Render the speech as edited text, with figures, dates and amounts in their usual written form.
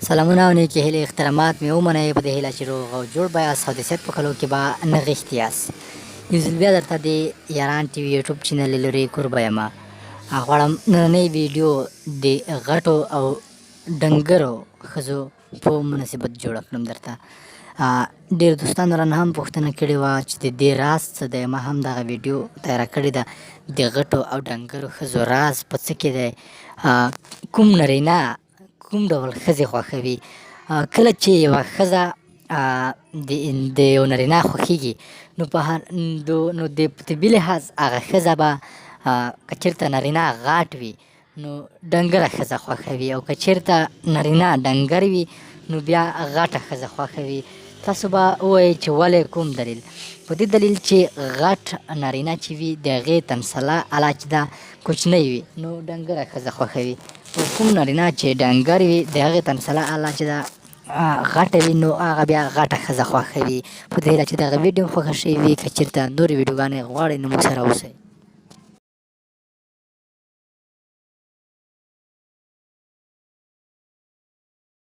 سلامونه او نیکې هیلې احترامات مې ومنئ، په دې هیله چې روغ او جوړ به یاست او د صحت په کلو کې به نغښتي یاست. یو ځل بیا درته د یاران ټي وي یوټیوب چینل له لوري کوربه یم. غواړم نننۍ ویډیو د غټو او ډنګرو ښځو په مناسبت جوړه کړم درته. ډېر دوستانو رانه هم پوښتنه کړې وه چې د دې راز څه دی. ما هم دغه ویډیو تیاره کړې ده، د غټو او ډنګرو ښځو راز په څه کې دی، کوم نرینه کوم ډول ښځې خوښوي. کله چې یوه ښځه د یو نرینه خوښیږي نو په نو د طبي لحاظ هغه ښځه به که چېرته نرینه غاټ وي نو ډنګره ښځه خوښوي، او که چېرته نرینه ډنګر وي نو بیا غټه ښځه خوښوي. تاسو به ووایئ چې ولې، کوم دلیل؟ په دې دلیل چې غټ نارینه چې وي د هغې تنسله اله چې ده کوچنۍ وي نو ډنګره ښځه خوښوي، او کوم نارینه چې ډنګر وي د هغې تنسله اله چې ده غټه وي نو هغه بیا غټه ښځه خوښوي. په دې هیله چې دغه ویډیو خوښه شوې وي. که چېرته نورې ویډیوګانې غواړئ نو موږ سره اوسئ.